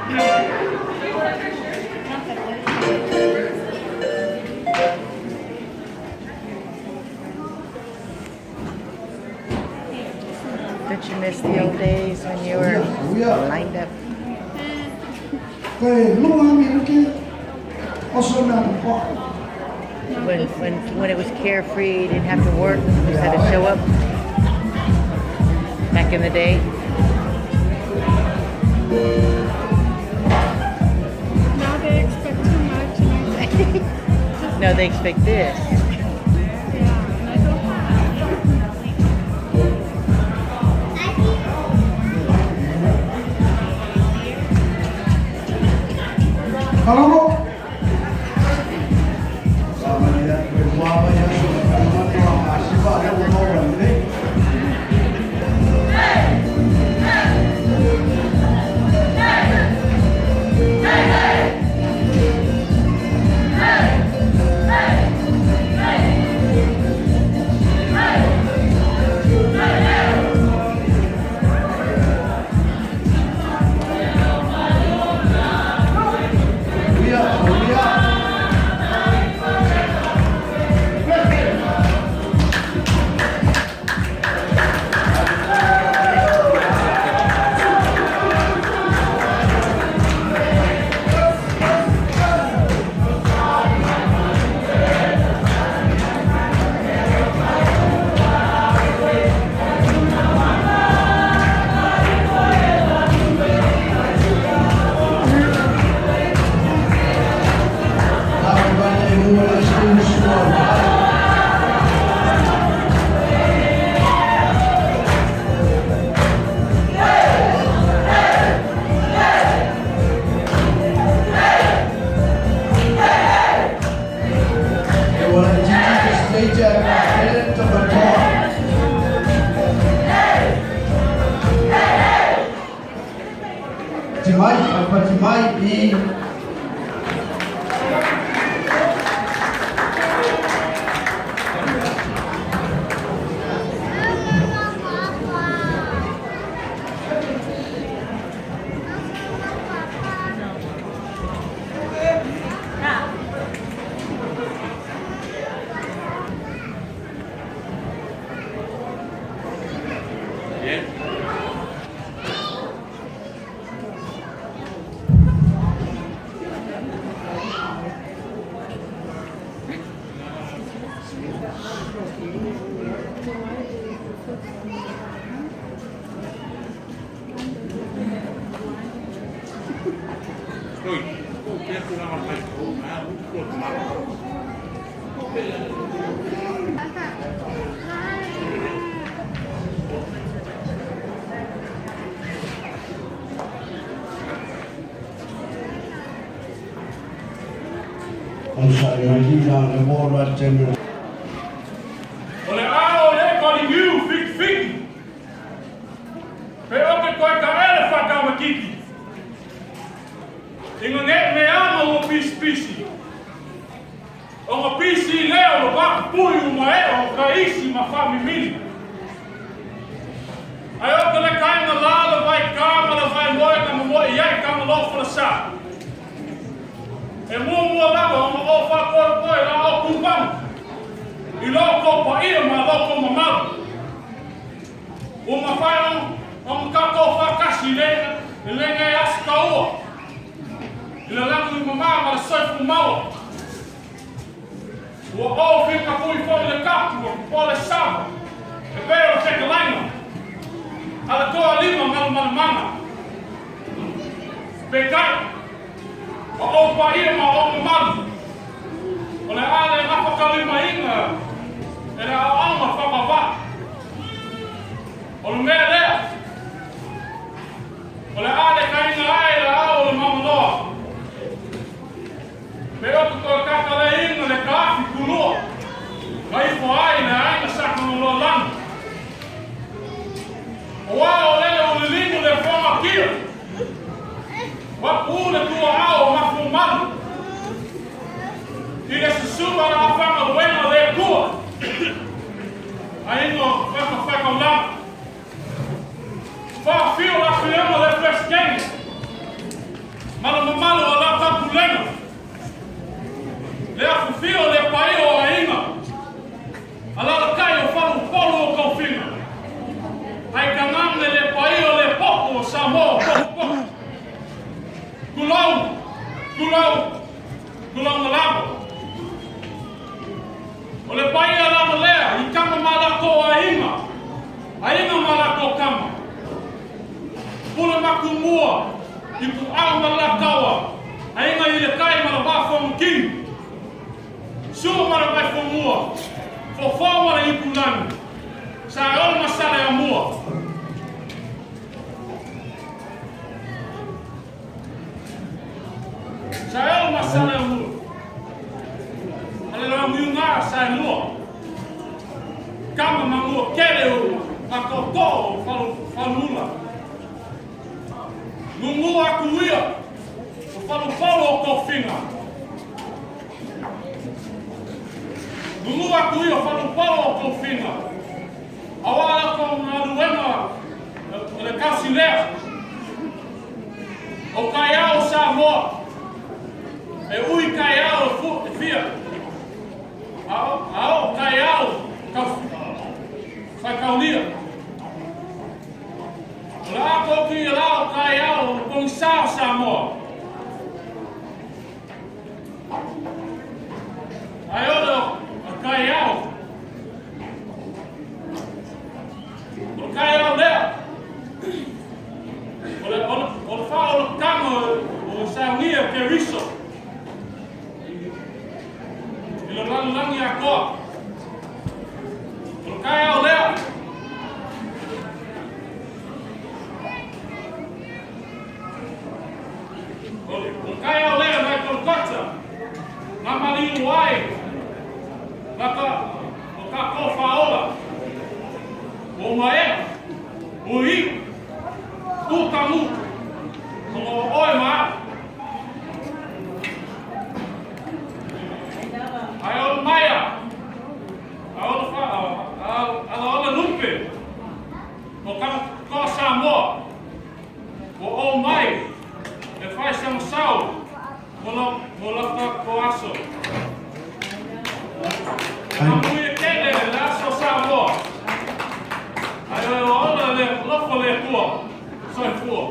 Don't you miss the old days when you were lined up? When, when, when it was carefree, you didn't have to work, you just had to show up. Back in the day. Now they expect too much, and I just No, they expect this. Yeah, and I don't have. Kalamo. Timai, Timai i O le ao le paliliu fikifiki. Pe oke koe ka ele whakamakiki. Inga nge me ama ua pisi pisi. O nga pisi leo lo waku pui uma e o ka isi ma whamimili. Ai o ka le kainga la le vai ka ma le vai loe ka mo i ai ka ma lo fala sa. E mua mua lava o ma o wha koe koe la o kumpanga. I lo ko pa ia ma lo ko mamalu. O ma whai o ma kako whakasi le le ngai asa kaua. I le langu i mama ma le soifu maua. Ua o whika pui fo i le kapu o po le sava. E pē o te kalaina. A le toa lima malu malu mana. Pe kai. O o pa ia ma o mamalu. O le ale ngapa kalima inga. E le aonga whakawā. O le mea lea. O le ale kainga ai le ao o le mamaloa. Pe o ko kaka le inga le kafi kulua. Ka ifo ai le ainga saka no loa lani. O wā o lele o le lingu le whanga kia. Wa pu le tua ao o mafu malu. I le susuba la awhanga wena le kua. A ingo whaka whaka lama. Wha whio la whionga le presidente. Tulau, tulauga lava. O le paia lava lea i tama ma latou aiga, aiga ma latou tama. Pule matumua i Puao ma Lakaua, aiga i le tai ma le Vaafuamakini. Sua ma le Vaifanua, Fofu ma le Ipulagi, Saole ma Saleaaumua. Saole ma Saleaaumua. Ma le Launiuga Saelua. Tama Manuatele o ma tootoo o Faluula. Nunu atu ia o Falupolo o Tofiga. Nunu atu ia o Falupolo o Tofiga. Aua la kou galuega o le tausi lea. O taeao o Samoa, e ui taeao e fia, a o taeao faitaulia. O le a kou ki la o taeao o le pogisa o Samoa. Ae o le taeao, o le taeao lea, o le, o le, o le faaolataga o saunia Keriso i le lalolagi atoa. O le taeao lea, O le taeao lea mai Kolokota, na maliu ai na ka, o tatou faaola, ua maea, ua iu, tu tamu, ona o oe ma au. Ae o le maea, a o le fa, a o le lupe, o ka toa Samoa, Ua ou mai e fai sama sau mo la tatou aso. E manuia tele le aso Samoa. Ae o ola le alofa le Atua. Soifua.